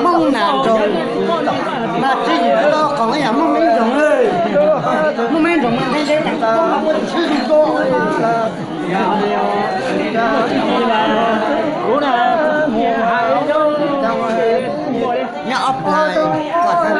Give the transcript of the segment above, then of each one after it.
Moob nas nroos, mas tsis yim tau qhov yam moob me nroos, moob me nroos mas nthe nthe tas tau mas muaj tsis zoo. Nyob ob plag kom tag.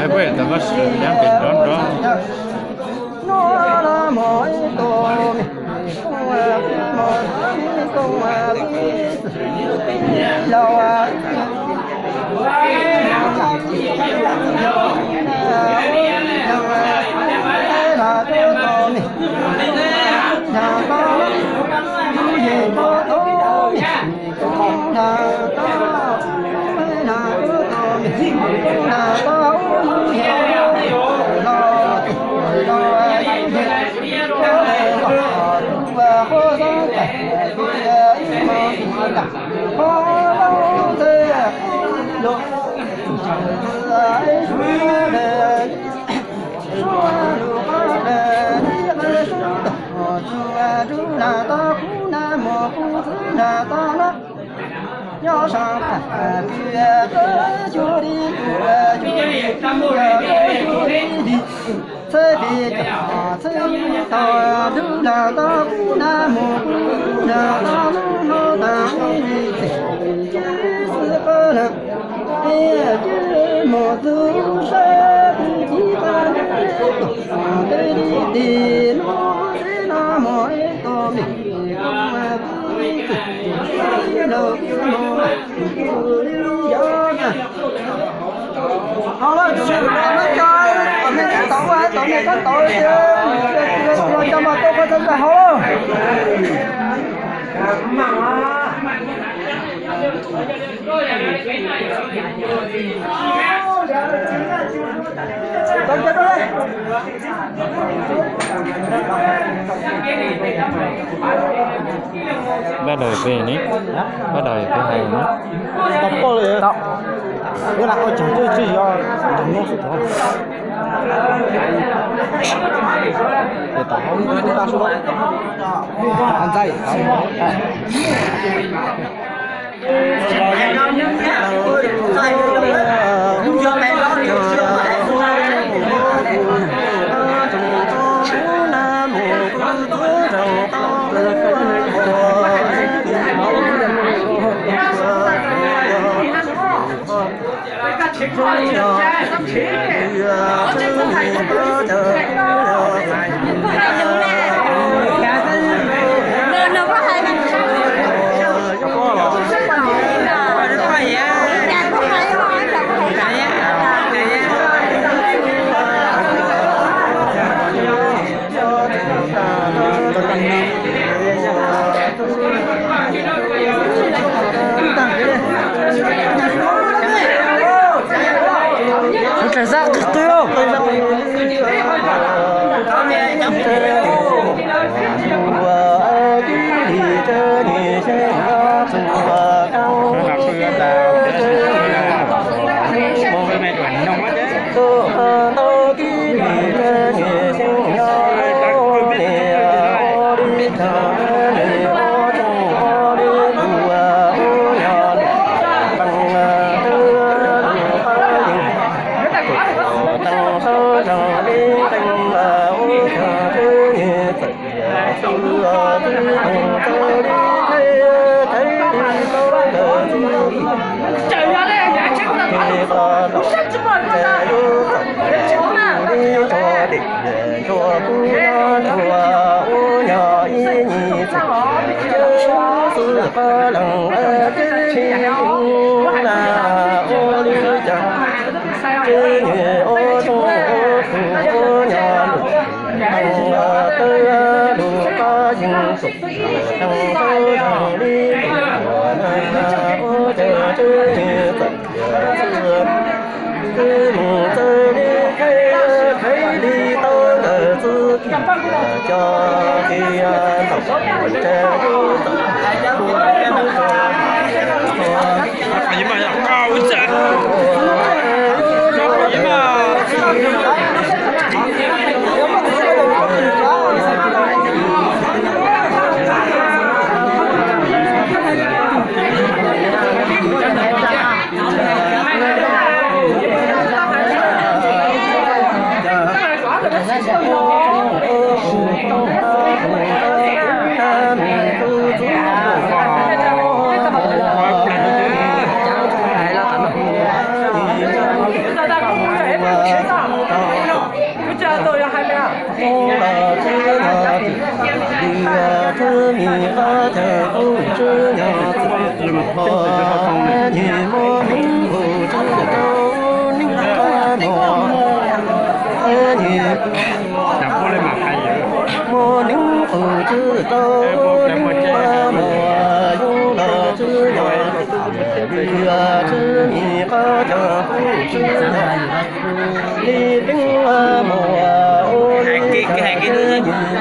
Hais peb tau koj sawv daws pem nrov nrov. Hau lawm, tsis muaj no cov, tom nej tab tom ua, tom nej tab tom ua tias, los cov mas tuaj pab txhawb nqa hau lawm. Bắt đầu về nhé. Bắt đầu từ hai nhé. Tau poj li tau. Yog lam ua tsaug twb tsis yog nrog nub xwb tod. Tau hauv nub tub tau sub. Ntxaij. Hais kiag, hais kiag.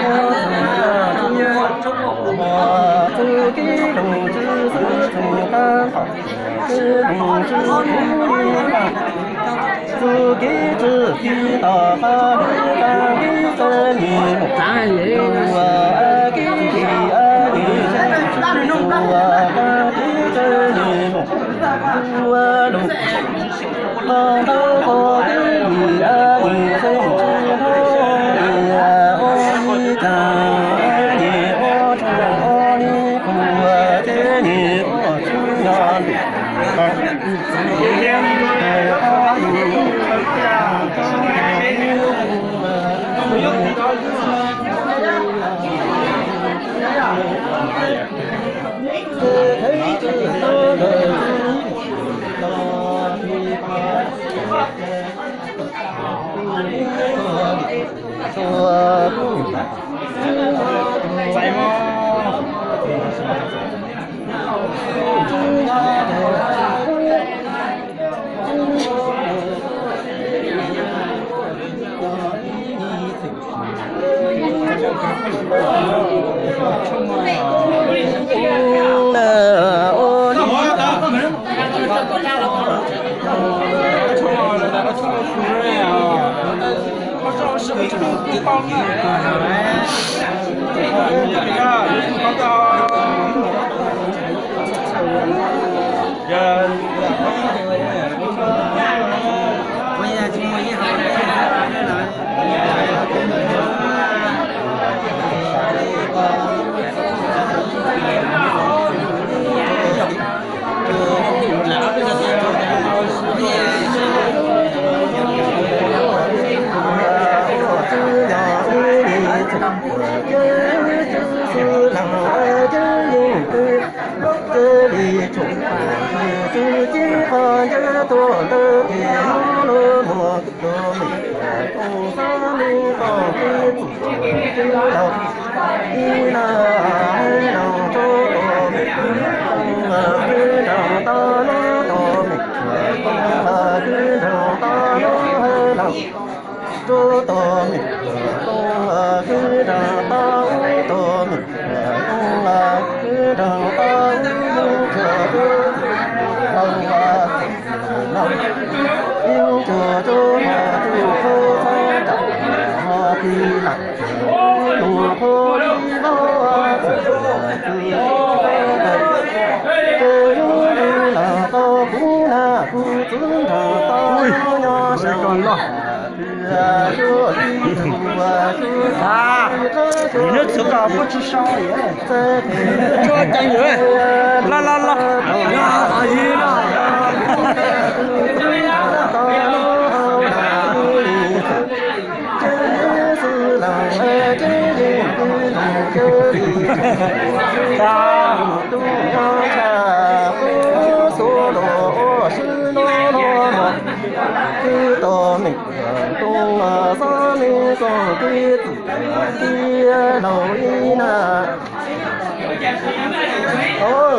Nim no txog kom kuj tsis so li. Tso ceev lawm. Los los los.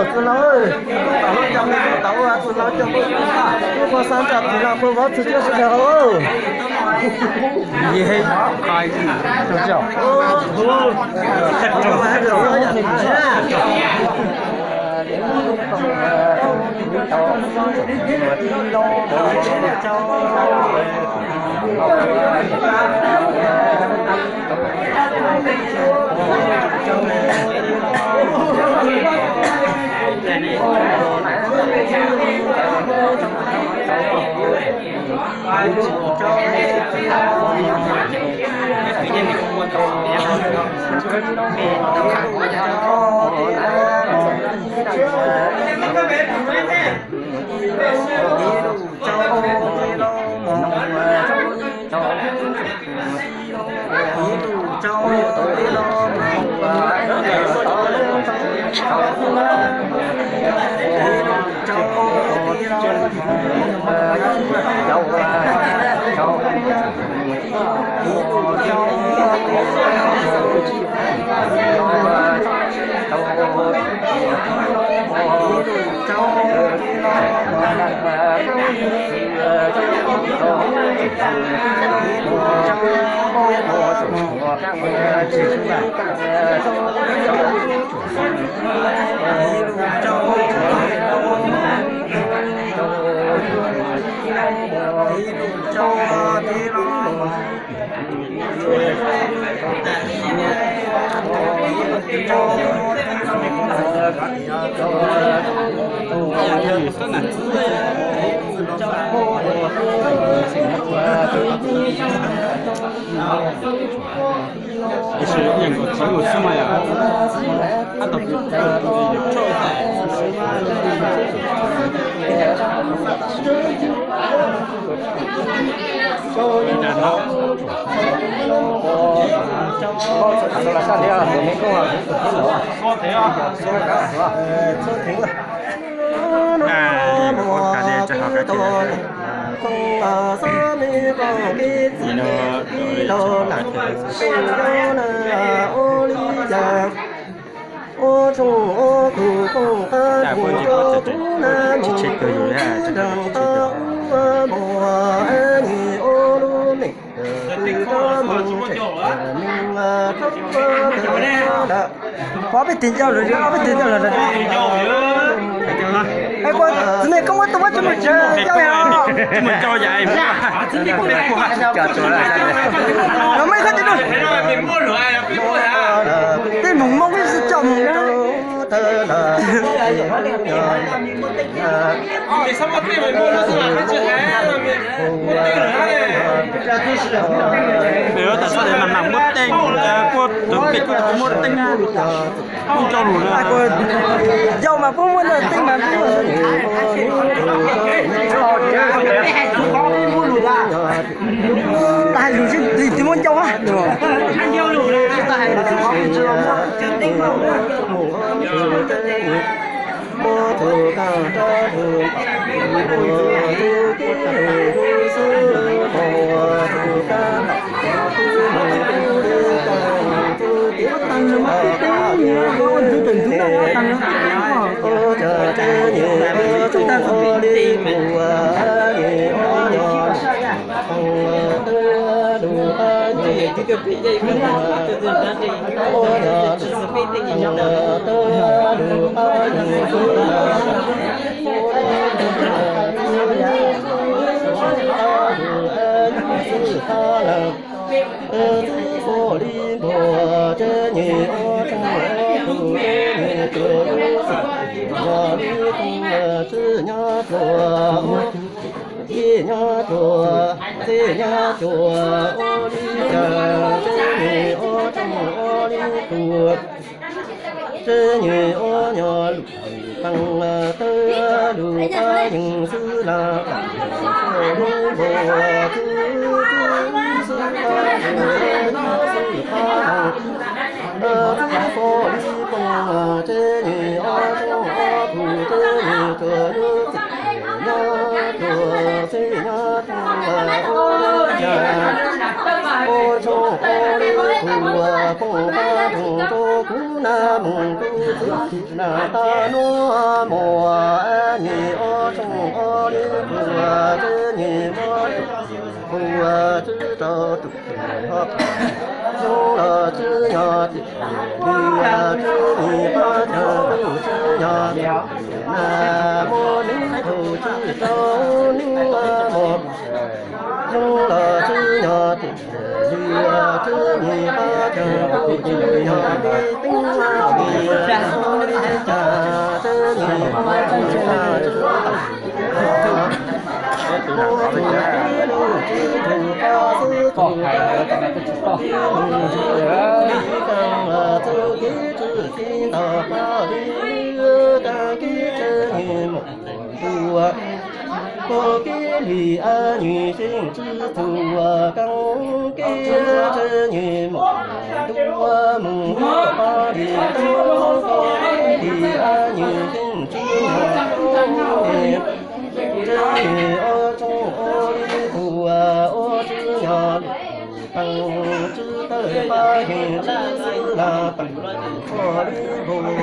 Txwj laug, txwj laug coj, txwj laug coj, tub Paj Xab nrog txiv laug Paj Vov txwv coj sawv daws haus. Yog, Ob peb tig ncauj lawm, ob peb tig ncauj lawm. Txiv neej koj muab tus muab tsis mus tsev ncauj yom? Los mej koj tis, tej moog Moob xwb coj moog. Peb yuav tas sab tes mas mam muab teej, puab tus pem kuj muab teej na. Puab coj lug na. Yau mas puab muab teej mas. Tas hais lug sib tig tig muab ncauj a. Na mus kuv txwv na ta nuav muaj nyuj ob tsoom ob li puas txwv nyuj muaj puas txwv rau tus ho zoo los txwv nyob tim li txwv nyuj pab caag kuj txwv nyob na muaj nub thaus txwv rau nub muaj zoo los txwv nyob tim li txwv nyuj pab caag kuj txwv nyob li tub li cas txwv nyuj pab txwv tau Koj kev li a nyuj xeeb txwv txuas kaab kev txwv nyuj mus, tub mus koj li tub, koj kev li a nyuj xeeb txwv txuas kaab kev txwv nyuj ob tsoom ob li puas ua txwv nyob li txwv tawm pab yeej txwv xwb lam tawm koj li puas.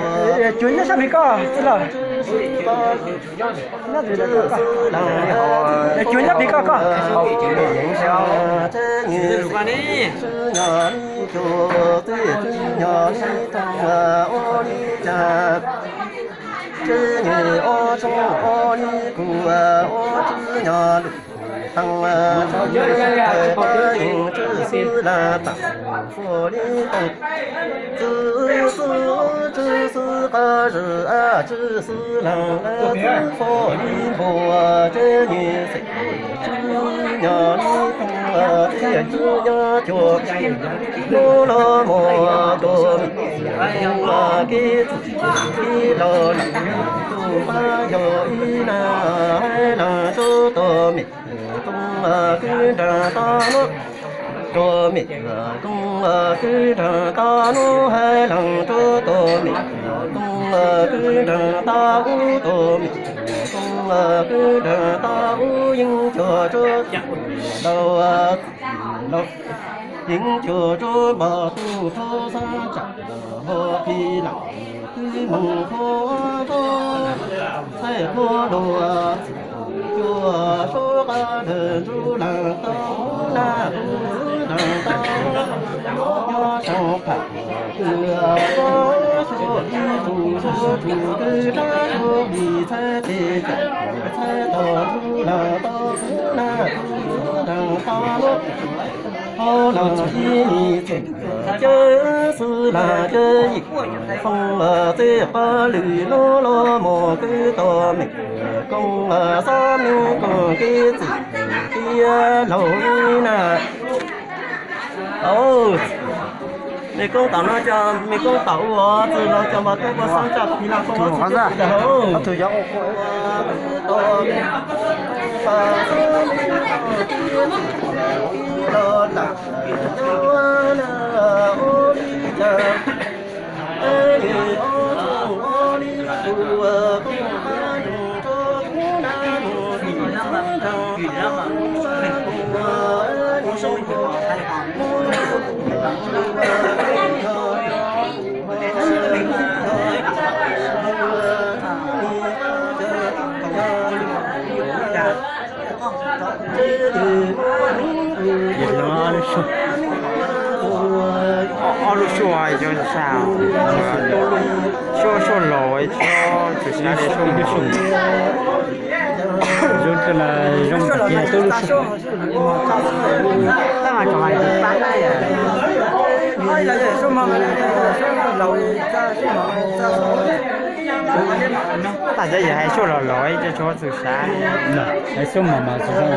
Cuag nyob sab pem koj txwv los. Cuag nyob pem koj koj. Txwv nyuj ob tsoom ob li kuv ua txwv nyob lwm tag, txwv yeej txwv xwb lam tawm foj li tag, txwv xwb txwv xwb qab zws txwv xwb lam tawm foj li npua txwv nyuj xeeb txwv nyob li tag, txwv yeej txwv nyob cuag nub los mus tua mim ua kev txwv kev los lam tus pab yog ib nab hais leej tsuv tua mim kooj kwv nraag tag nub, tua mim kooj kwv nraag tag nub hais leej tsuv tua mim kooj kwv nraag tag ub tua mim kooj kwv nraag tag ub yeej cuag tsuv txwm laus txwm laus yeej cuag tsuv npog tug thaub xab tsam npog pig lam twb moog qhuav txhaib qhuav luag cuag suab qab ntawd ntsuj leej tau naj tus nraag tau nyob sab pham kws suab ib tug suab tug kws rab suab plig txhaib tes tsam txhaib tau ntsuj leej tau naj tus nraag tau luag hauv leej ib txwm cawv xwb lam cawv yim foob txij qab lwm nub los mus kwv tua mim kooj xob mim kooj kev txwm tiav laug ib na. Mim kooj tom no cov mim kooj tom ua txwv laug cov npog tub npog xob tsaj pig laj koob ob txwv tub txwv tag hauv. Ob lub suab yog ntsa, suab suab laus, suab txwv sab, suab zoo zoo tiag tub lub suab. Tab mas tso hais tias pab na, tas cov yawm hais suab los los ib co txwv sab, hais suab mas mas txwv sab.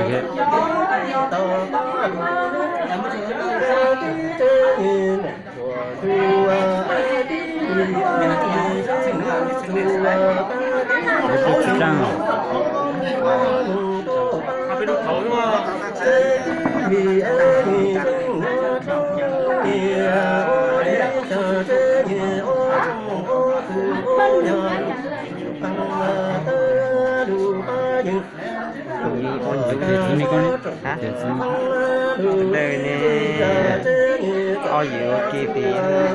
Ntawd ne, ob yim ua ke pem.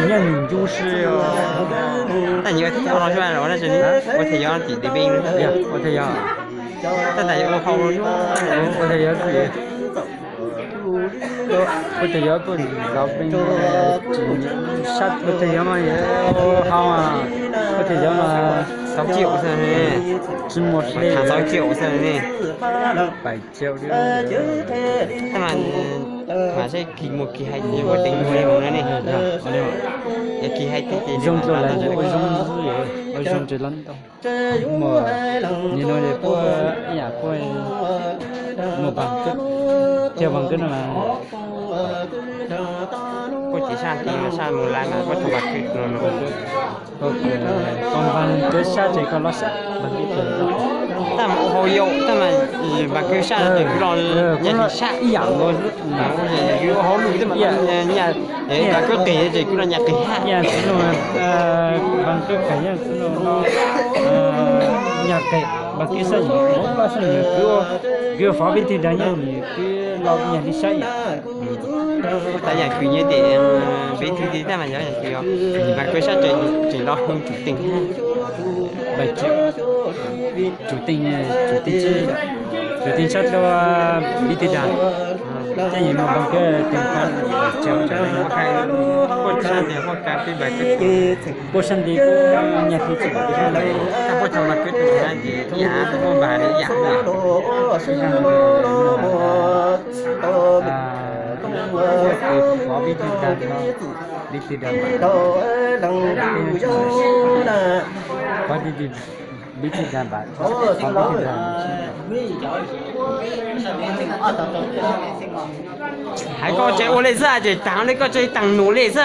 Tsis nyob nws ncu si. Tab nyias ua thej yov no xwb los ua thej yov tim Delias, ua thej yov. Tab tas ua hau, ua thej yov xwb. Ua thej yov tuaj zov peb, sab ua thej yov mas yog hau, ua thej yov mas tau ciaj ua xwb ne, tsis muaj hle, tau ciaj ua xwb ne. Pais cia li. Tab mas, mas saib kis muaj kis hais tias ua teev ua li mus no ne. Yog kis hais tias zoo rau lawv ua zoo, ua zoo rau lawv ntau. Muaj nim no puab ib yam puab muaj vas kawb, thiab vas kawb no mas puab tsis sab ti mas sab mus lawm mas puab tau vas kawb no. Koj vas kawb sab ces koj los sab vas kawb. Tab mas ua hauj lwm tab mas vas kawb sab ces kuj los nyas sab ib yam nkaus. Ua hauj lwm tab mas nyas, vas kawb qis ces kuj los nyas qis hab. Vas kawb qis nyas qis, vas kawb sab nyas, sab nyas kwv, kwv fav peb tug dag nyas kwv los nyas li sab ib yam. Tab yam kwv nyas ces peb tug ti tab mas yog yam kwv, vas kawb sab ces los hu tsum teem hab. Vas kawb, Chủ tịch, chủ tịch, chủ tịch sắp đua bí thư đoàn. Trách nhiệm một bằng cái tiền con. Quốc sân đi, nhà thì chỉ có cái này. Quốc trong mặt quyết định là gì? Nhà tôi mua bài để giảm này. Phó bí thư đoàn, phó bí thư đoàn. Phó bí thư Hais koj tseem ua li xwb ces tag li, koj tseem tag num li xwb.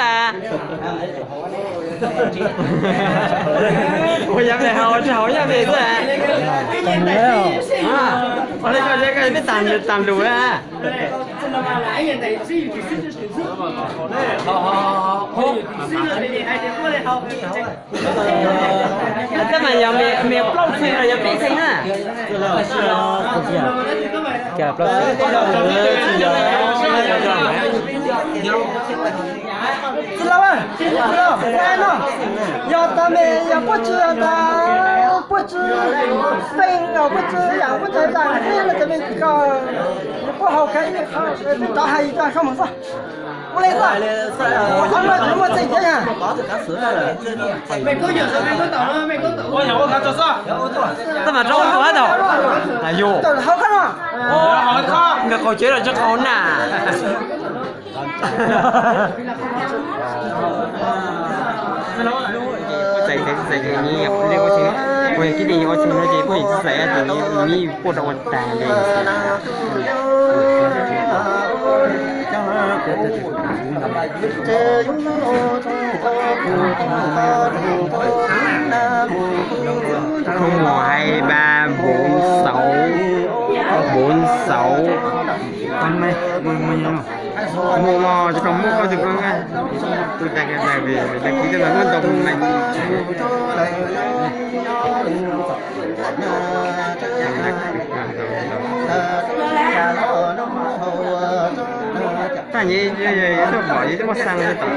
Ua yam li hauv tsis hauv yam li xwb. Ua li koj tseem tag lus a. Koj mas yog me plaub txheej los yog peb txheej na? Txwj laug, txwj laug, no yog tas me yog puab tsi tas, puab tsi peej, puab tsi yam, puab tsi tas, puab tsi ko, puab hau kha ib qho, rov hais ib qho mus xwb. Ua li xwb, ua li xwb, muaj txeeg thiab na. Tab mas rau ua tus hab tau. Yus, nkawd qaug cev los tsis qaug na. Txais txais txais, kuv yog kib tij ua txheej no ces kuj yog txais ces kuj rau ua tag li. Không một hai ba bốn sáu, bốn sáu. Mus mog, tsis tau muaj koj tus koj nqa. Tus tas tas vim tas kis tej los muab ntoo na. Tag nyi tuaj pom yus twb muab xaa li tom.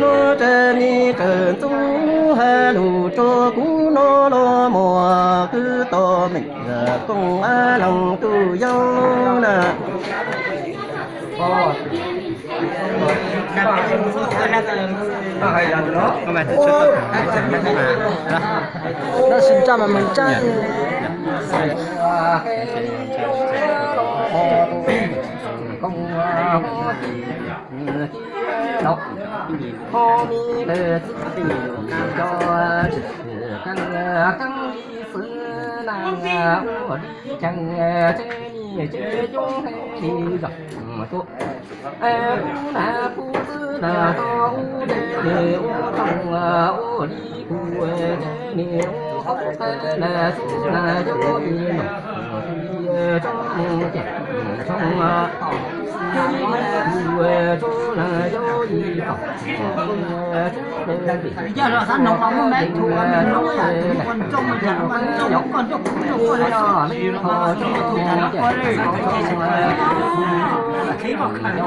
Lub tsev me tseem ntxub ha lus rau kuv no los muaj kwv tau meem koom leej tus yau na. Tab sis ntsaj mas meeg ntsaj. Yog los xav noog los muaj me tug ua me noob ua ntsooj, ua ntsooj koj ntsooj kuv ntsooj koj li no, tus tas no koj li no, kheev koj khaws no.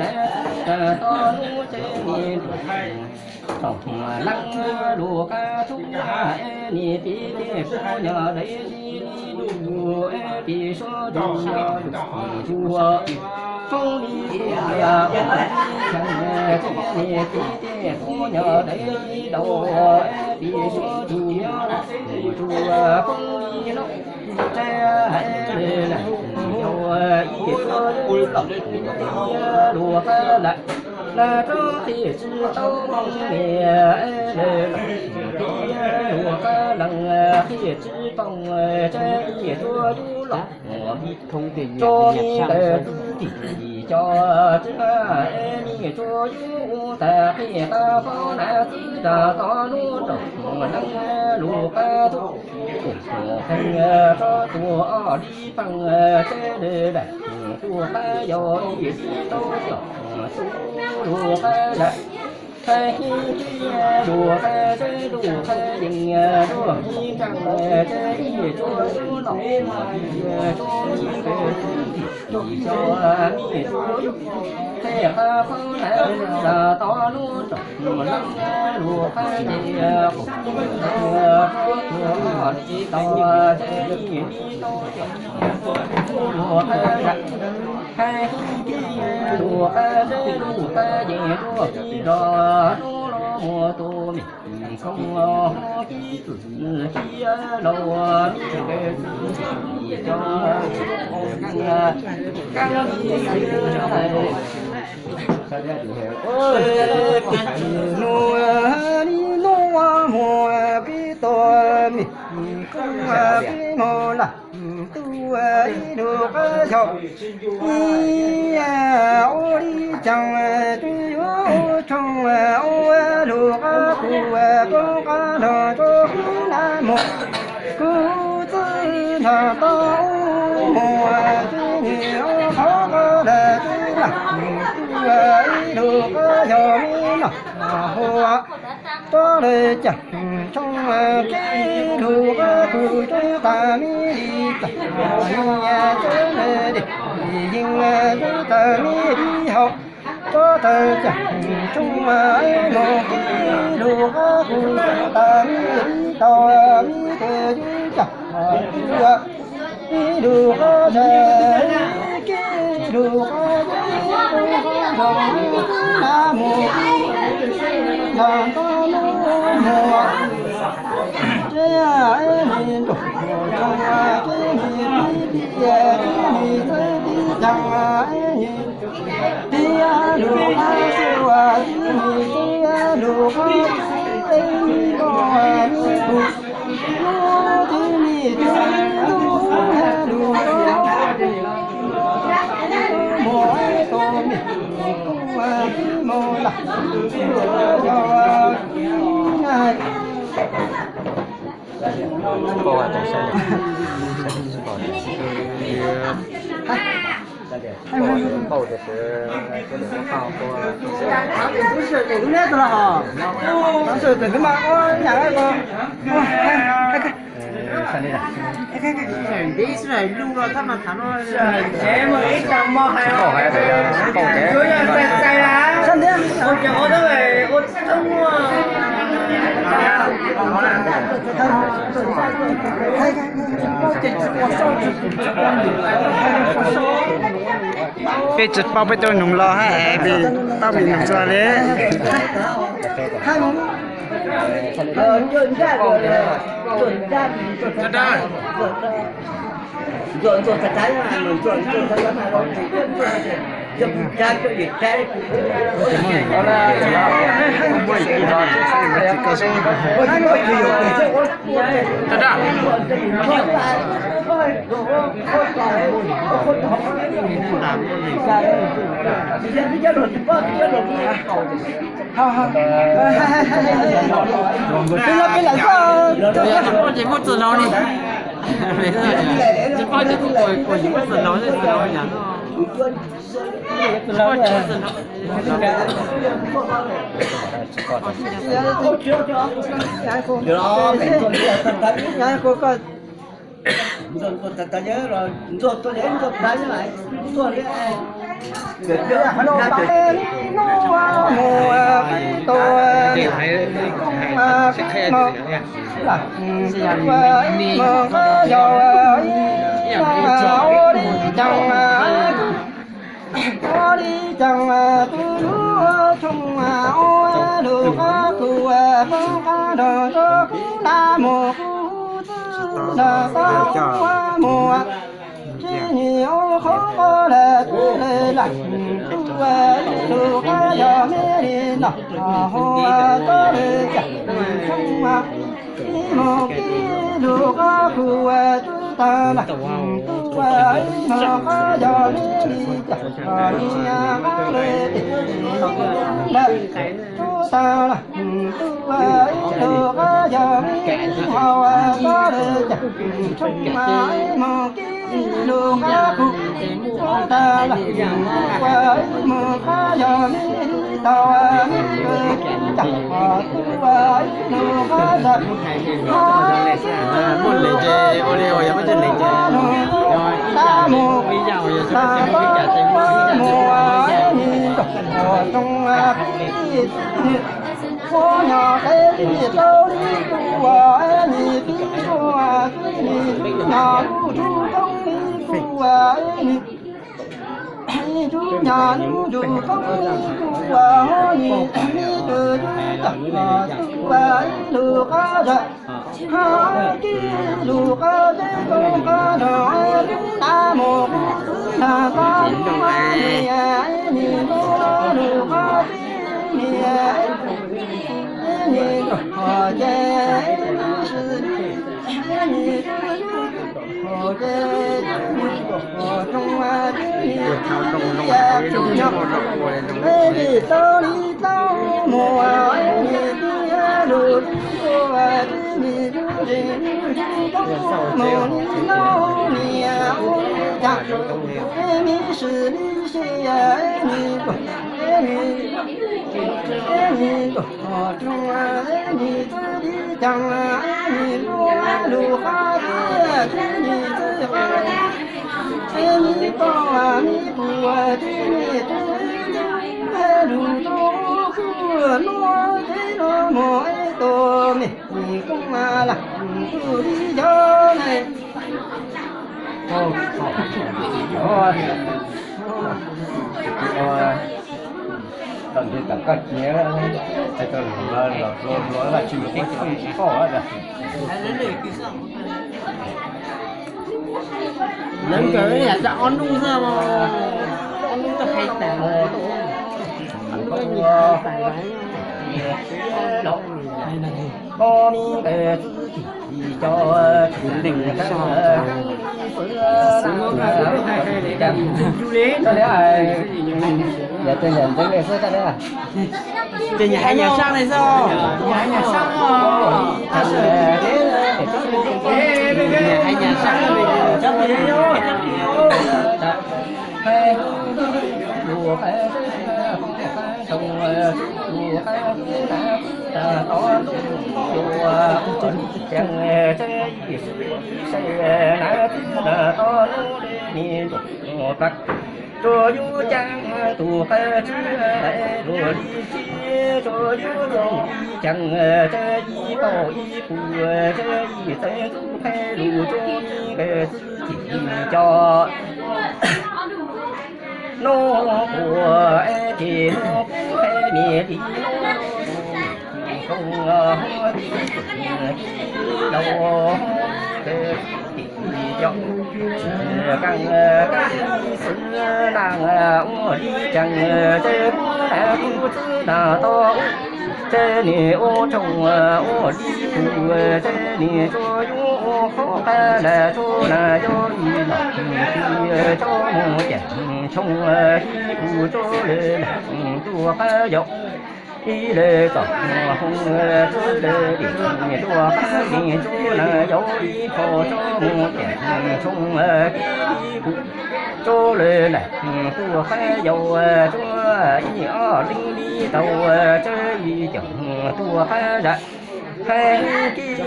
na, toj lub tsev ni, tau leej lus qab tub, nim pib tej pub nyog dais li lus, pib suav dua yus tsuag, foob li tias ua li tseem tsis nim pib tej pub nyog dais li daus, pib suav dua yus tsuag, foob li lub tsev hais li lawm, yog ib tsuag lub los tias lus qab lawm, lawv tsob qhia tsis tau moo li, lawv los tias lus qab lees qhia tsis tau, tsev ib tsuag lub los tso li ntawd txuj tim cov tsis, nim tsuag yus ua tag qhia qab faub na txij rau toj lub rau leej lus qab tub, pheej tso tuag ob li pees tsev li lawm, tuag qab yog ib li tau coj tub lus qab lawm. Hais hib kiag lus qab tsev lus qab yees, luag hib nkees tsev ib tsuag lub los, tso li ntawd txuj tim cov nim tsuag yus, qhia qab faub na txij rau toj lub rau leej lus qab ces, tuag ob li tau tsev ib li tau coj tub lus qab lawm. Hais hib kiag lus qab tsev lus qab yees, luag hib zog lub los muag tus me koob hov kib txwm kiag los ua mi ntawd txuj tim cov keeb li lawm. Nuav li nuav muag pib tau me koob pib moog lawm, tuaj ib lug qab xyaum ib, ua li caag tsuj yuav ua tshoob, ua lug qab kuv koob qab nrog tsuj qab na muag, kuv txwj nrog tau muag tsi nyam ua qhov qab lawm tsi na, tuaj ib lug qab xyaum ib noj huam tso lawm caag tshoob, kib lug qab kuv tsuj tag mi li tag, tsuj tag mi li tag, mi li haum tso tawm caag tshoob, moog kib lug qab kuv tsuj tag mi li tag, mi tawm yus caag tuaj ib lug qab zag, kib lug qab zag, na moog nrog tau lub muag, tsi nim nrug tshoob, tsi nim pib tias tsi nim txwj tib caag, tiav lug qab xyuas, tsi nim tiav lug qab txwv, nim koj nim kuv lub tsi nim txwv lub lug qab muag tus me kuj tib moog lawm, yog na. Peb tsis paub peb tuaj noog los hab es peb tau pim noog txog li. Peb lawv, peb lawv koj. Ces muaj txwm laus li. Tsis paub ces kuv kuj muaj txwm laus li, txwm laus yam no. Ua li cas tus lub tshoob ua lug qab kuv poob qab nrog rau kuv nab mus kuv txwj nrog tau ua mus. Tsis nim ua qhov qo lawm twb lam tuaj ib lug qab yog me li no, hua txoj lwm yam tshoob ib mus kib lug qab kuv tub tag lawm, tuaj ib mus qab yog me li cas, niam qab le tim lawm. Tub tag lawm, tuaj ib lug qab yog me li hau, txoj lwm yam tshoob ib mus kib lug qab kuv tub tag lawm, tuaj ib mus qab yog me li tau me li cas, tuaj ib lug qab zam. Muaj leej twg ua li uas yog muaj cov leej twg, yog ib yam, ib yam uas yog tsis muaj cov leej twg, ib yam uas yog ib yam. Ua nyog qheb li tau li kuv ua ni, tib ua tib ni, nyog lub tshoob thoob li kuv ua ni, tub nyog lub tshoob thoob li kuv ua ni, ib tug tub nyog kuv ua ib lug qab zam. Hab kib lug qab teb koob qab nrog lub nab mus kuv txwj nrog tau lub niam ni, lug qab teb niam ni, ces ni, ces ni, ces ni, tau li tau mus ni, lug tib ua tib ni, lug tsis lug tsis tau mus ni, lub niam ua li cas, ni sis li si ni, ni, ni, ni, ni, txwj li cas, ni, lug qab teb, ni, txwj qab teb, ni, tau, ni, puas, ni, txwj li cas, lug tau kuv nuav teb nuav mus ib tug me nyuam koob lam tug li yog ne. Tam ntej tam koj cia, hais tau los hluas hluas Vajtswv yuav muab tsis paub. Lawv nkawd yam tau ob hnub xwb, ob hnub tau hais tas, ob hnub tau hais tas. Ces nyias hais nyias saab li xwb, nyias hais nyias saab os. Nyias hais nyias saab li. Tsuas yug caas tus qab tswb, luag li tsib tsuas yug txuj li caas, tsawb ib paug ib puas tsawb ib txawv ntxub qab lug tsuab mi nkawd txwj cim cov nub quas ces nub qab niam li nub zoo, tib txwm tib laug nkawd txwj cim cov kaaj kaaj xwb na, ua li caas tsawb kuv na kuv txwb na tod ub, tsawb nws ua tshoo ua li kuv, tsawb nws tsuas yug ua qhov qab lawm tsuas na yog ib los tis tsuas mus ceem tshoo ib kuv tsuas lawm lawm tus qab yau. Ib lawv txom hoo tsuas lawm lim tus qab lim tsuas na yog ib qho tsuas mus ceem tshoo ib kuv tsuas lawm lawm tus qab yau tsuas ib ob leeg li tau tsawb ib ceem tus qab zam. Hais kib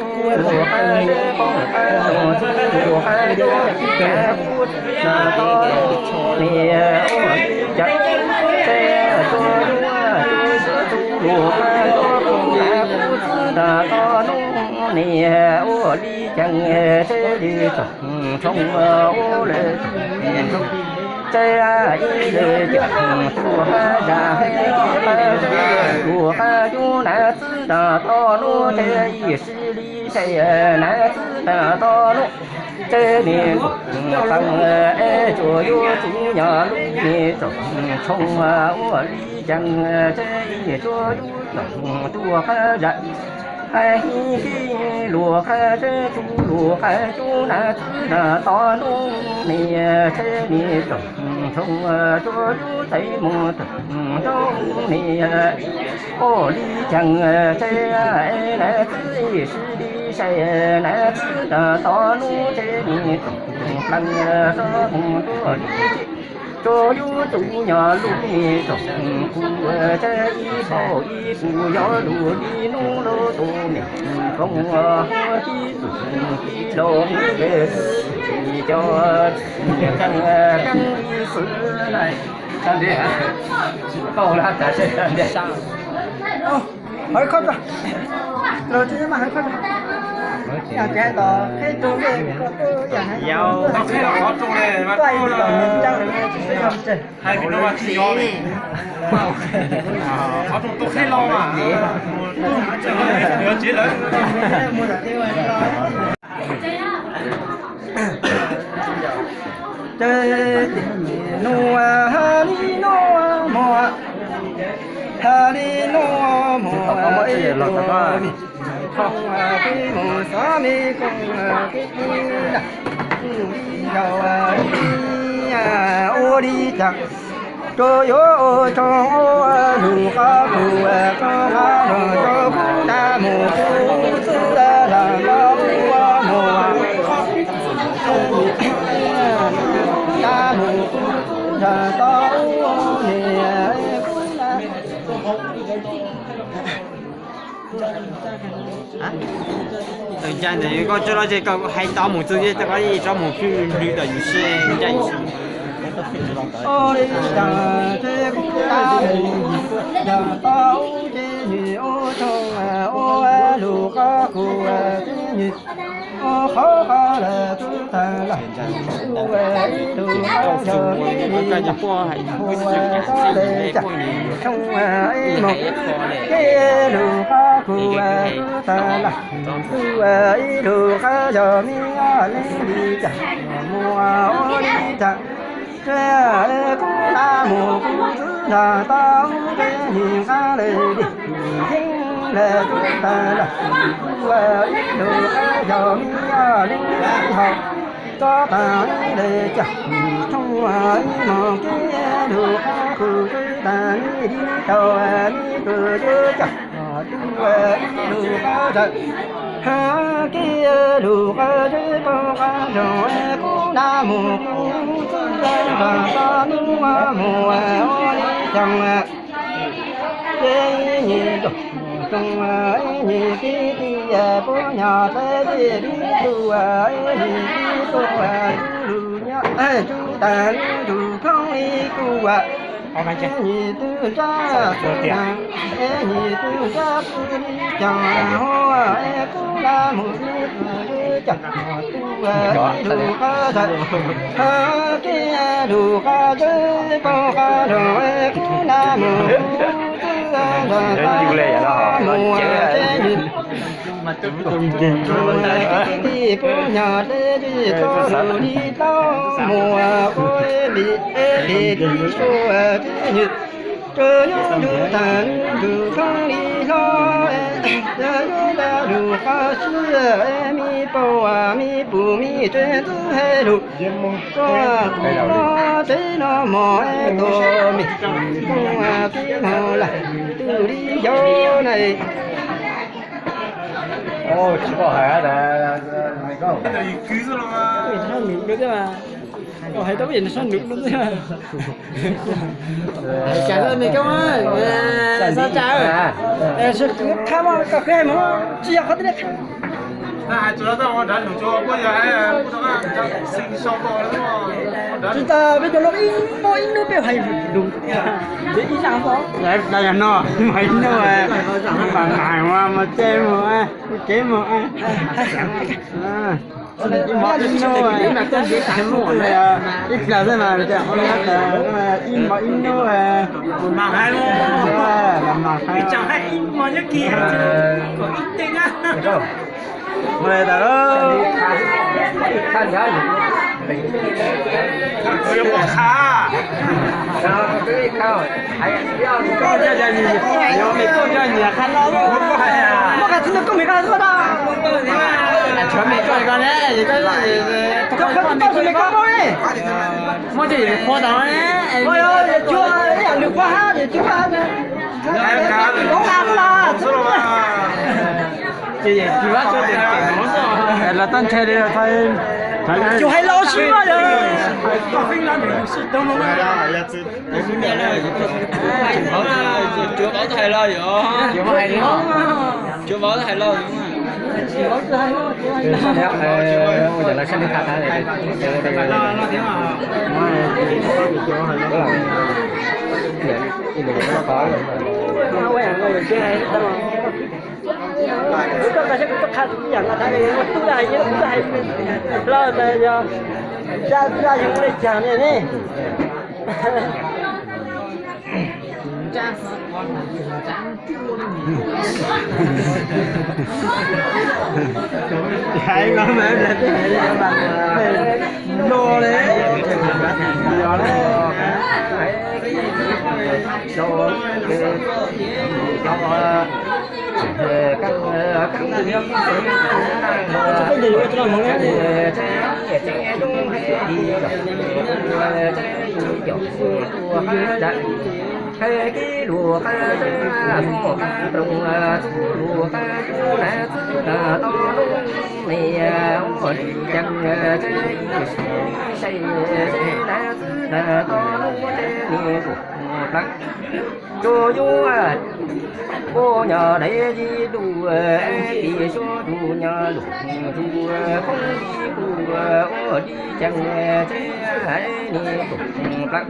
luag qab zam poob qab luag txwb luag qab yau kuv txwb na tod niam ua li cas, tsawb tsuas yug tsuas yug txwb luag qab yau kuv txwb na tod nub niam ua li cas, tsawb li tsoom tshoo ua lawm tsoom tshoo, tsawb ib lawv ceem tus qab zam hais kib qab zam luag qab yug na txwb na tod nub tsawb ib sib li sai na txwb na tod nub, tsawb niam nkaum plees es tsuas yug txwb nyog lub niam tsoom tshoo ua li cas, tsawb ib tsuas yug tsoom tus qab zam. Hais kib luag qab zam tsuas luag qab yug na txwb na tod nub niam, tsawb niam tsoom tshoo tsuas yug txwb mus tsoom tshoo niam, ua li cas tsawb na txwb ib sib li sai na txwb na tod nub tsawb niam nkaum plees tsuas mus tsuas li tsuas yug txwb nyog lub niam tsoom kuv, tsawb ib paug ib puas yog luag li nub lub tus niam koom tib txwm tib laug nkawd txwj cim cov kaaj kaaj xwb na. Hais kho, los tsis mas hais kho, yam tias hais tom qhib rau tej ko tuaj yam hais, tuaj hais tom niam ntsa lawm tsis txhob yog tseg. Hais no mas tsis yog li. Qhov rooj tuaj qhib los mas, yuav tsev lawm. Ces nub ha li nub mus, ha li nub mus, ib tug me koom peb mus xav me koom peb ib nta, ib zaug ib ua li cas, tsuas yuav ua tshoob ua lug qab lug, tsuas qab lug tsuas kub nab mus kub txwb lam los ua mus, kub nab mus kub txwb lam tau ua niam kub nab. Ntawm koj tsis los ces koj hais tau mus txog ces koj tso mus khwb hlwb tom yus seb ncaj yus seb. Ua li cas ces kuv tab mus yam tau ces nws ua tshoob ua lug qab kuv ces nws ua qhov qab lawm kuv tag lawm. Ua ib tug qab yog ua txoj le cas tshoob ib mus ces lug qab kuv kuv tag lawm. Ua ib lug qab yog me ob leeg li cas muaj ua li cas. Ces kuv nab mus kuv txwb nrog tau ces nws qab le li yeej le kuv tag lawm. Ua ib lug qab yog me ob leeg li hau txoj tag le cas tshoob ib mus ces lug qab kuv txwb tag li tau li kuv txwb cas. Ua ib lug qab zam, ha kib lug qab zam poob qab zoov kuv nab mus kuv txwb nrog tau nub mus ua li cas. Ces ib nyuag nroog, nroog ib nyuag kwv tij puab nyuag teb ces ib tug ib nyuag kwv tij lug nyob tsuj Tas ntuj phooj ywg kuj, nyiam tus nrab, nyiam tus nrab xws li cov huab, kuv nrab mus ib tug cov tus lus qab zaj, qhov kev lus qab zaj, pom qab nrog kuv nrab mus tus nrab mus mus tib pub nyog deb tsis txhob lus li tau mus ua li li tib suav tib nyuag. Tsuas yog ntuj tag ntuj phooj ywg hlob, yog yus nrab lus qab zaj, me poj me pum me tsev ntxwv hais lus, tsuas hlob tsev no mos tua me, tua tib hov lawm tus li yog na. Tsis pom hais. Hais tau ib yam nws sab nws no xwb. Cas me koob, xav cas, qha mas koj qhia mus tsis yog qhov twg li. Tsis tas peb cov loj ib muaj ib hnub peb hais lus, ces ib zaj no, ib hnub mas mas ua mas ces mus, ces mus. Ib hnub, ib plag xwb mas, ib hnub, ib hnub, mas mas hais. Ua li tas, muaj qhov twg koj me koj tau, koj me koj ne, koj me koj ne, muaj cov yim qhuav tau ne, cuag ib yam lwm qhuav hab, cuag hab. Los tau ntshai li, yus hais los sib yog. Cuav vauv hais los yog, cuav vauv hais los. Koj qha saib kuv tuaj qha ib yam nkaus tas, kuv tuaj hais, kuv tuaj hais los tas yog zaj yus ua li cas ne ne. Hais no mas, no le, yog le. Hais kev lus qab zaj, muaj qab roos, txuj lus qab cub, nas txwb nas to lub me, ua li cas tsev ib sij sai, nas txwb nas to lub tsev me tus plav. Tsuas yuav pub nyog deb tsis lus, tim suab tus nyog lus tus khoob li kuv ua li cas tsev ib tus plav.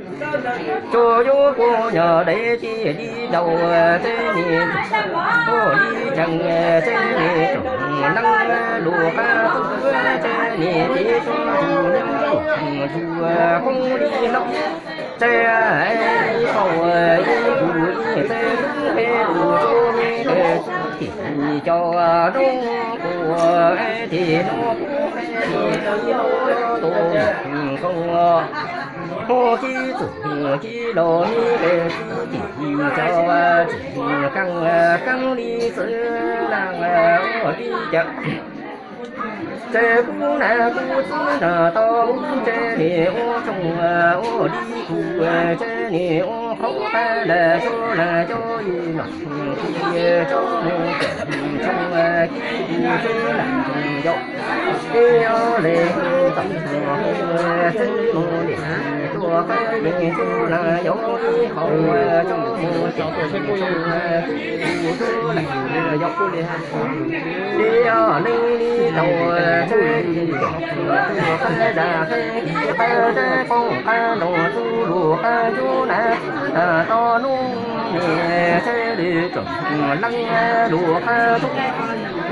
Tsuas yuav pub nyog deb tsis li daus tsev me tus, ua li cas tsev me tus neeb lus qab txwb tsev me tim suab tus nyog lus tus khoob li no. Tsev ib paus ib tus ib txwb peb tus tsuas me tes txwb tim cov nub quas tim nub pub peb me tus tus mus koos. Hu kib txwm kib los me tes txwb tim cov tsis kaab kaab li xwb na, ua li cas tsev pub nas kuv txwb nas tau lub tsev me ua tshoob, ua li kuv tsev me ua qhov qab las tsuag las cov ib nom kib tsuag mus cov tshoob kib kuv tsev las yau. Ib ob le hu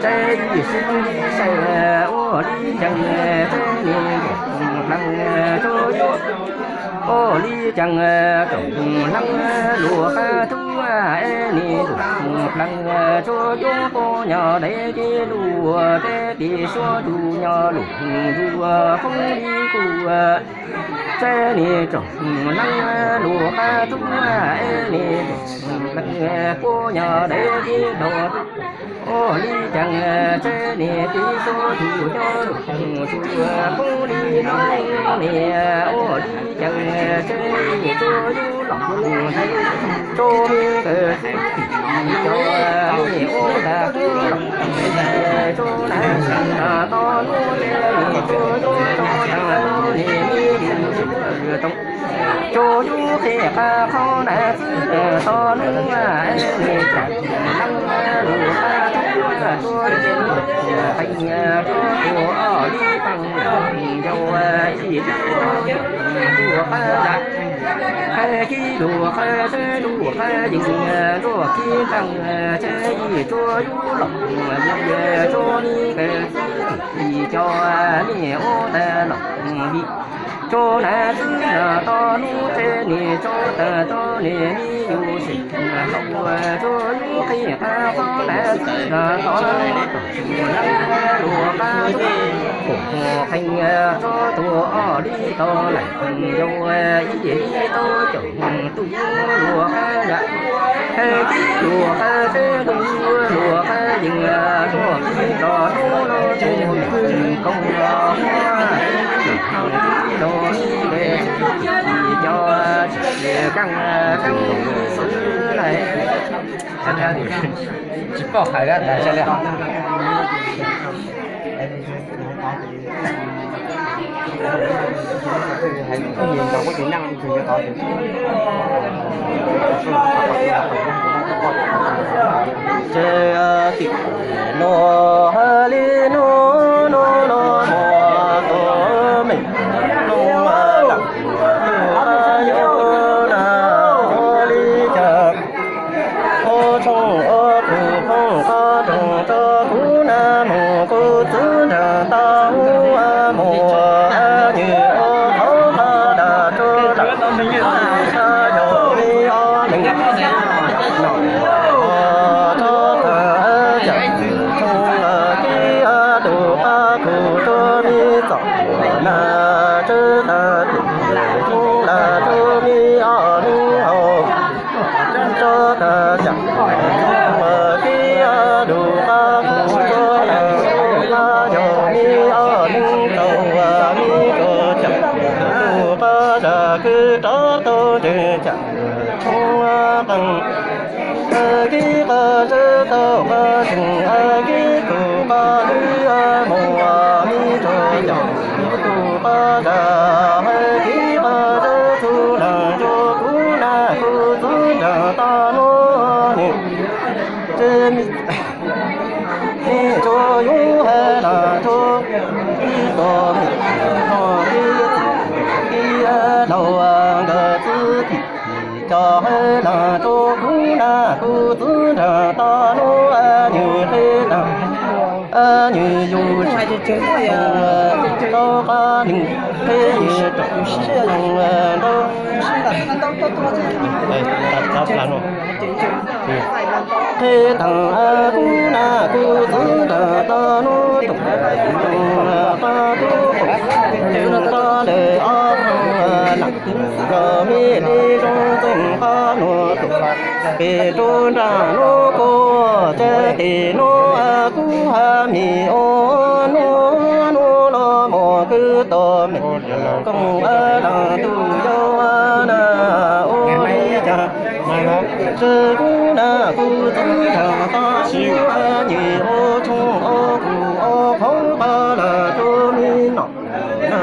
Txawj ib sib sai ua li cas, txawj ne ntuj pleev tsuas yuav, ua li cas tsoom hleev luag qab tub es ne ntuj pleev tsuas yuav, puab nyob deb ces luag teb tis suav tsuas nyob lug ntuag qoob li kuv. Txawj ne tsoom hleev luag qab tub es ne ntuj pleev puab nyob deb ces luag, ua li cas txawj ne tis suav tsuas nyob lug tsuas qoob li no ne, ua li cas txawj ne tsuas yuav los tsuas ne kawg xwb tim cov ne ua tag qwb los tsuas na txwm tag to nub txawj ne tsuas yuav tag to ne me lug tsuas too tsuas yuav qhib qab qhov na txwm tag to nub ne tsoom hleev luag qab tub tsuas qees tsuas tus ob li paj yau ib tug qab zaj, qab kib lug qab seb lug qab yees nruab kib nqeeg txawj ib tsuas yuav los vim tsuas ne kawg xwb tim cov ne ua tag los vim tsuas na txwm tag to nub txawj ne tsuas tag to ne me lug tseem tau tsuas yuav qhib qab qhov na txwm tag to nub tsoom hleev luag qab tub tsuas qees tsuas tus ob li to lawm yau ib tug tsoom tub luag qab zaj, qab kib luag qab seb tus luag qab yees nruab kib nrov nub los tsuas me koog los muab tib los ib le tib cov tsis keej keej xwb lawm. Tsis paub hais li tas li. Ces tim nuav hais li nuav nuav nuav muaj tus me nuav lam nuav yuav na ua li cas ua tshoob ua kug poob qab roog rua kuv na moog kuv txwv nraag tau ua moog nywg ua qhov qab dag rua dag yog li ob leeg no txhob tag cam tshoob kib tus qab kug rua mi txom na txhob tag tim tshoob lag rua mi ob leeg haus txhob tag cam tshoob kib tus qab kug rua lag rua qab yog li ob leeg tau mi rua cam tus qab zaj kwv rov tau ntseg cam tshoob qees kib qab zaj tau qab tseeg kib tus qab lwm moog mi rua cam tus qab zaj kib qab zaj txug leeg rua kuv na kuv txwv nraag tau nuav ne tse mi tsuas yuav hais lug rua ib tug me tub kib txwv kib laug nkawd txwv tim cov hais lug rua kuv na kuv txwv nraag tau nuav nywg qheb taag nywg yug tau qab nywg qheb yug rua ntau qheb taag kuv na kuv txwv nraag tau nuav tug qab tub tug tau le ob peb lam yog mi le zoo txeeg qab nuav tug pem rua nraag nuav kuv tsa tes nuav kuv hab mi ua nuav nuav los muaj kwv tug me koom laag tug yau na ua li cas tsa kuv na kuv txwv nraag tau nuav nywg ua tshoob ua kug ua qhov qab lag rua mi nom na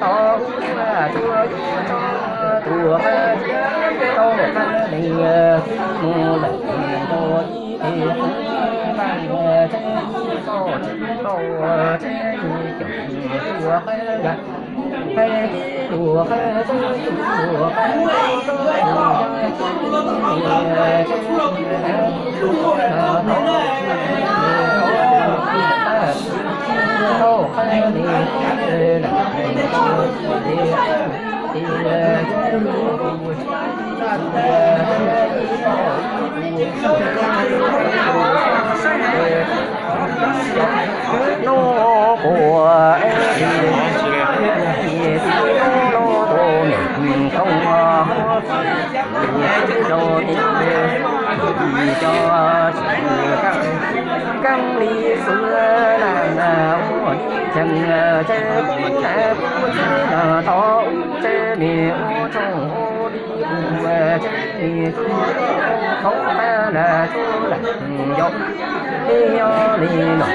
tau tsuas tau tau qab li mus lawm nto ib teg qub npaj tau tsis tau teb ib cov tsuas qab yam. Hais tib lus hais tib lus hais tau hais li nub kuv es nub tus niam thoob rau tim cov tsis keej li xwb na ua li tseem tsev kuv na kuv tsev tsev me ua tsoom ua li kuv tsev me tsuas thaub qab na tsuas lam yog ib ob li no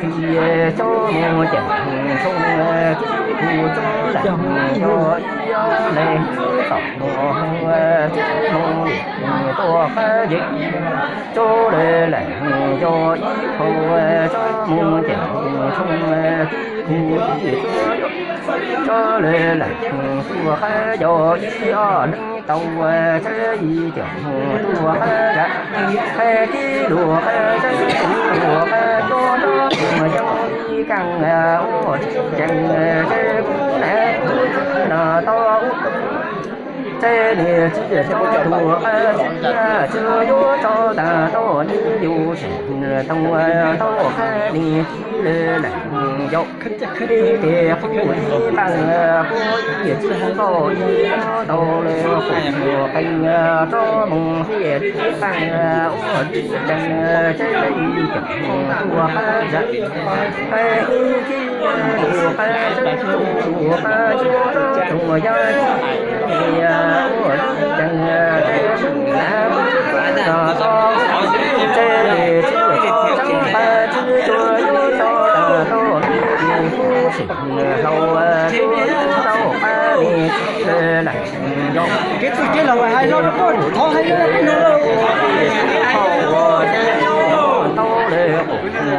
txiv tsob mus ceem tshoo tib kuv tsuas lam yog ib ob li tom mus tsuas mus tuaj qab yeej tsuas lam yog ib qho tsob mus ceem tshoo tib kuv tsuas lam tuaj qab yog ib ob leeg tau tsheb ib cov mus tuaj qab yam. Hais tib lus hais tib lus hais tuaj rau tus yog ib kaaj ua tseem tsev kuv na kuv tsev no tau tsev niag txiv tsob tuag qab txiv txiv yuav tso tas tau ib yus tseem tau tau qab niag txiv lawm yog ib teg qub ib npaaj qub ib txij nkaus ib tau lawm qub qees tsob mus hiaj ib npaaj ua tseem tsev ib cov tuaj qab yam. Hais ib tib lus hais tib lus hais tuaj rau tus yog ib txij ua tseem tsev kuv na kuv tsev no tau tsev tsis tau tseeb pab tsis tsuas yuav tso tas tau ib yus tseem hlau tsuas yuav tau qab niag txiv lawm yog kev txwj kev laus hais no rau koj thov hais no no tau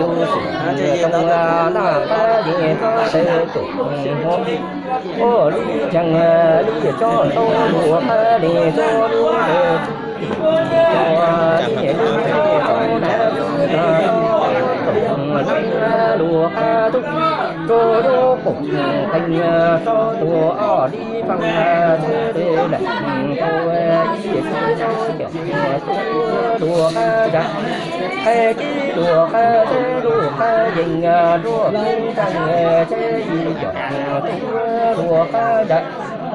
yus sim too naj qab yeej txhob tawv tus hu. Ua li caag li tsob ntoo luag qab li tsob lub tawg txwv cov niam li tsob nav txwv nrog tsob ntoo leej luag qab tub tsob yuav pum qees tsob tuag ob li faaj txwv le lawm tau ib txwv tsob cov tuag qab zag. Qab kib luag qab teb luag qab yees nruab kib zaaj teb ib cov tuag luag qab zag.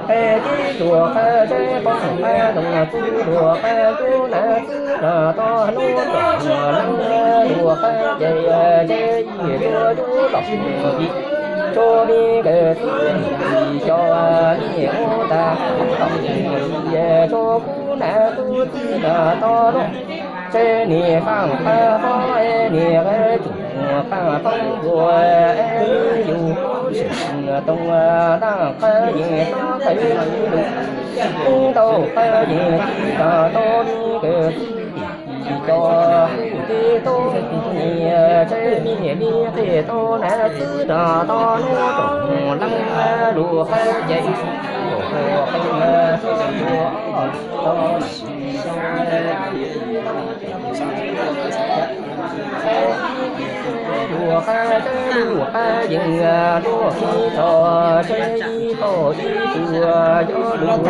Qab kib luag qab teb poob qab noog txwv luag qab tub nav txwv nrog toj hnub txom leej luag qab ces teb ib txwv yuav los vim tsuas li nkawd txwv cov niam ua tag tom tsuas kub nav kub txwv nrog toj hnub. Tsev niam faaj qab fob niam qab tsum faaj fob npua yus sim too naj qab yeej txhob tawv lus. Ntau qab yeej txwv nrog toj li nkawd txwv tim cov hu teb tub niam tsev niam li qe tau nav txwv nrog toj hnub tsoom leej luag qab ces ua qee luag tau luag qab teb luag qab yees nruab kib tso teb ib tog ib tug cov lug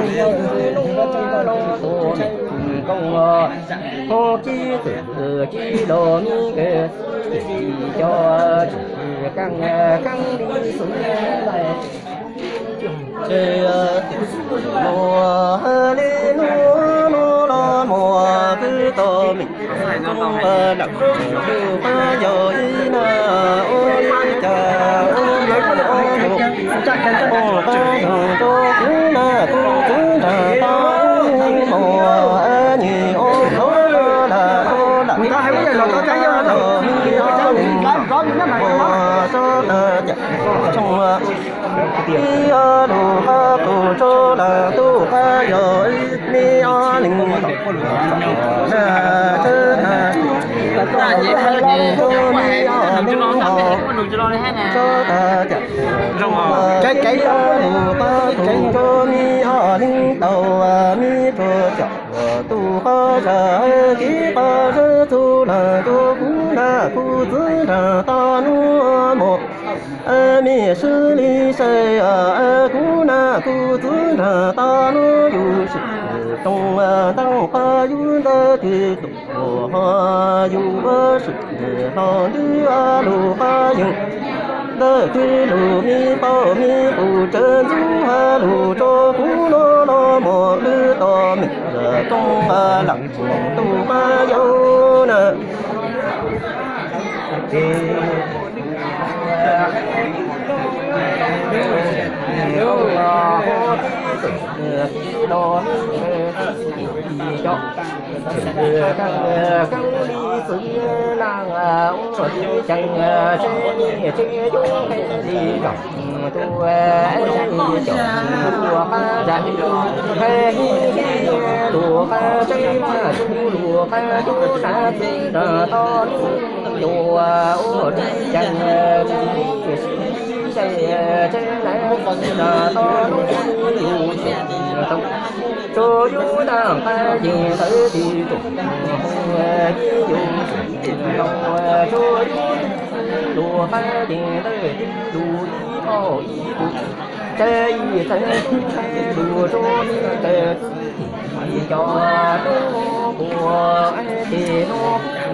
nub lub tus neeg kooj hu kib txwm kib los mi nkawd txwv tim cov tsis kaaj kaaj li xwb lawm. Ces tus mus li hnub hnub los mus kwv tau meem lam hu pab yog ib na ua li cas ua li ua mus hu pab yog rau kuv na kuv txwv nrog tau mus nyuam ua lam ua lam ua los mi ua mus tso tag cam tshoo ib ob lus qab tus tso lawm tus qab yog ib mi ob leeg na txwv na mi ob leeg no tso tag cam tshoo ib ob lus qab tus tso mi ob leeg tau mi rua cam tus qab zag kib qab zag txug lawm rua kuv na kuv txwv nrog tau hnub mus me sib li sai kuv na kuv txwv nrog tau hnub yus sim too ntaaj qab yus ntawd twg tus ho yus ua sim hlo ntws lug qab yees ntawd twg lug mi paub mi pum tsawv ntxub ha lug tso kuv no no mus kwv tau meem too lam tus qab yau na. Tsuas yus ntaaj qab yeej tawv ti tus, yus tsuas yus luag qab yeej tawv ti lus ib tog ib tus, txawv ib txawv lus rua tawv ti cov tub quas ces no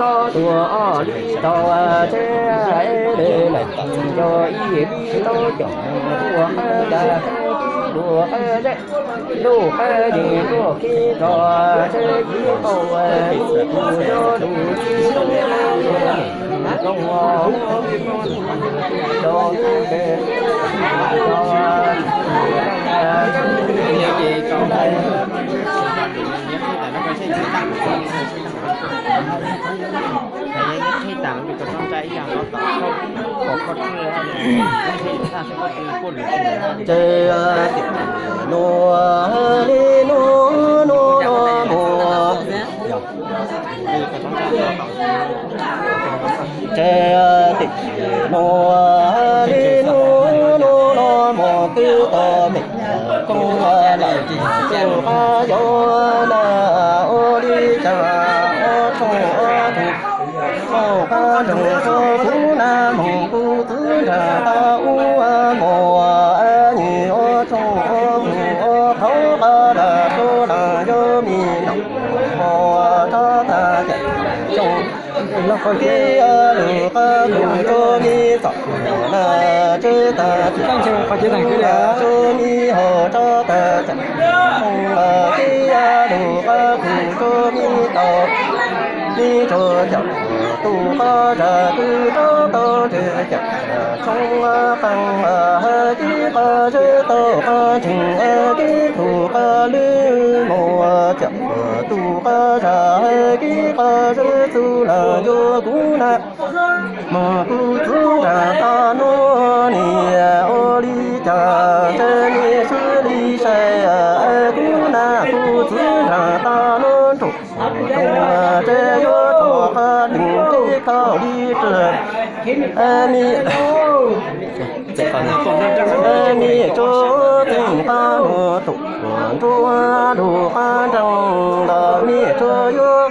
Txob tuag ob li tau tseb, lawv lawm tau cov ib li tau cov tuag qab, tuag qab zeb, tuag qab yees, tuag khib rau tseb yib tau, tus yog tus tsis zoo zoo rau Ces nuav li nuav nuav nuav mus, ces tim nuav li nuav nuav nuav mus twb tau tim koog lawm, tus qab yuav na ua li cas ua tsaug ua tus mus qab nroog rau kuv na mus kuv txwv nrag tau ua mus nyuam ua tsaug ua mus ua qhauv qab lam rau lam yuav mi ntaus mus tsob tag cam tsoog kib lug qab kug rau mi txom na tseb tag cam tsoog rau mi haus tsob tag cam tsoog kib lug qab kug rau mi tau mi tso cam tus qab zag twb rau tau tseb cam tsoog qab hais kib qab zeb tau qab tseeg kib tug qab lwb mus cam tus qab zag hais kib qab zeb txuj lam yuav kuv na mus kuv txwv nrag tau nuav niam ua li cas ntshe niam swb li sai kuv na kuv txwv nrag tau nuav nraum ntshe yuav tau qab tseeg kib tau li tseg mi mi tso tseeg qab nuav tus nruab lug qab nreeg ntawm mi tso yuav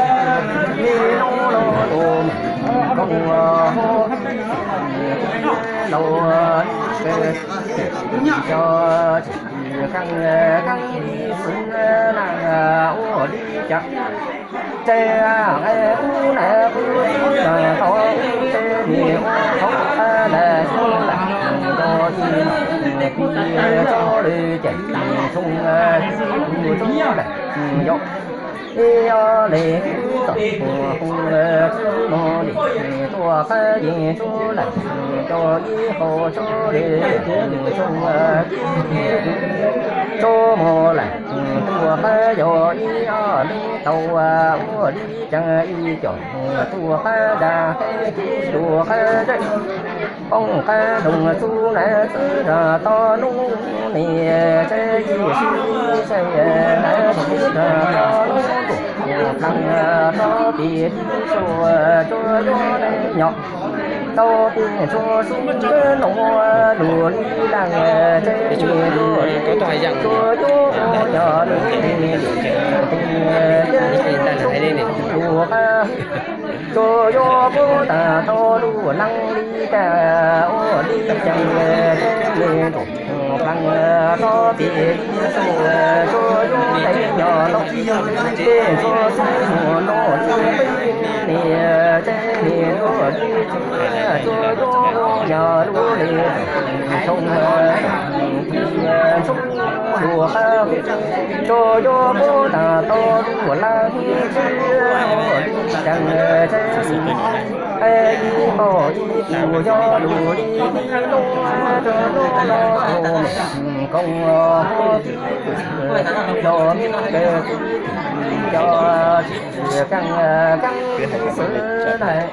li lub lub tus koj ua hauv laus, cov tsis kheej kheej li xwb na, ua li cas ces nqe ub na kuv tau ces nim ua thaum lawm xyoo lawm, nto ib pi tso lwm ces tsoom kuv tso lawm yog ib ob li tom ua hu tsis muaj li, tuaj qab yeej tso lawm cov ib qho tso li tsoom tso mus lawm, tuaj qab yog ib ob li tau ua li cas ib co tuaj qab dag ces tuaj qab zej. Poob qab doog txub na txwv zog tau hnub niam tsev ib sij sej na txwv zog tau hnub ntuj plaag tau pim tib sua tsuas yuav neej nyob. Tau peb tsuas sub nua lus li laj tsev, tsuas yuav cov lus lus qab, tsuas yuav puab tag tau lus leej li cas ua li cas tsev me ntuj plees tau peb tsuas yuav teev nyo tau peb tsuas sub nua lus li peb niam tsev me ntuj tsuas yuav yog lub le tshoob tshoob lus qab, tsuas yuav puab tag tau lus leej li cas tsev me ntuj ib qho ib tus yog lus li lub tsuas lub los koom hov pib yog mi cov tsis keej keej xwb lawm.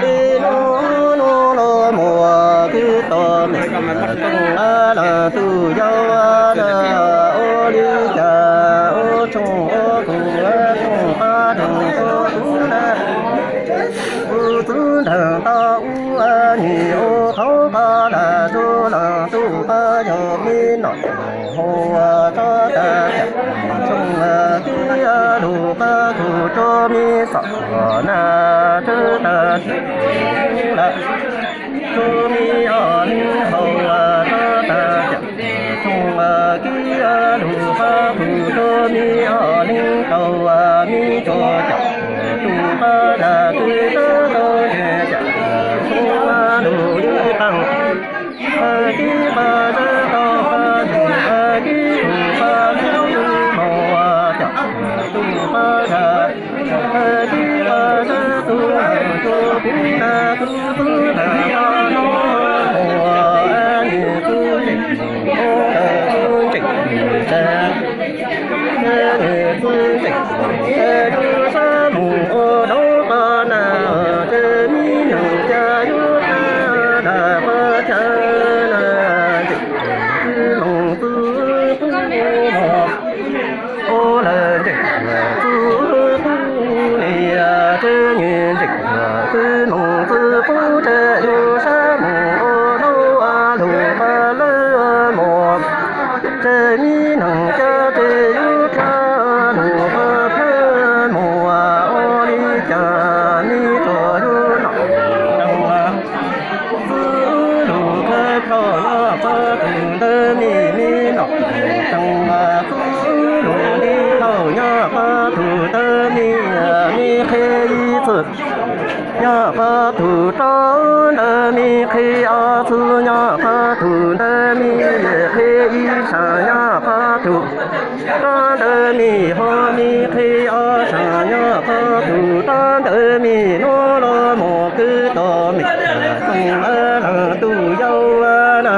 Dib lub nub los mus kwv tau me kooj leej tug yau na, ua li cas ua tshoob ua kuv tshoob qab tshoob kuv na, kuv txwv nrhees tau ua nim ua qhauv qab dam tsuj leej tug qab yog mi nom hua tso tas cam tshoob kwv lus qab kuv tso mi xom na, tsuj tas lawm tsuj mi o hau tso tas cam tshoob kwv lus qab kuv tso mi o leej tau mi tso cam tug qab dam kwv tau tau cam tshoob lus li qab kib qab tau qab tug kib tug qab tug mus cam tug qab dam kib qab tug tug kuv na kuv txwv tag qab no mus nim kuv tseem ua kuv tseem tsa Nim txwv tseem yus sab mus ua dau qab na, ces mi neeg ca yus tsa dam qab chaw na, ces txwv loos txwv qub mos ua lawm ntees txwv qub li, ces nyias ntees txwv loos txwv qub ces yus sab mus ua dau ua lug qab lawm mos. Ces mi neeg ca ces yus dlaab lug qab plawg mus ua li cas mi tsuas yus nom txwv lug qab plawg nyob qab tug ntawd mi, mi nom txwv lug li thaum nyob qab tug ntawd mi, mi qhia ib txwm nyob qab tug roob ntawd mi, qhia ob txwm nyob qab tug ntawd mi, qhia ib sab nyob qab tug roob ntawd mi, ho mi qhia ob sab nyob qab tug roob ntawd mi, hnub los mus kwv tau me tug leej tug yau na.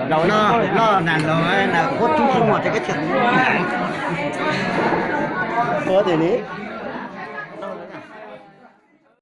Laus no, no, nas laus, nas khuab tub tub muag ces kab chaw khuab tias ni.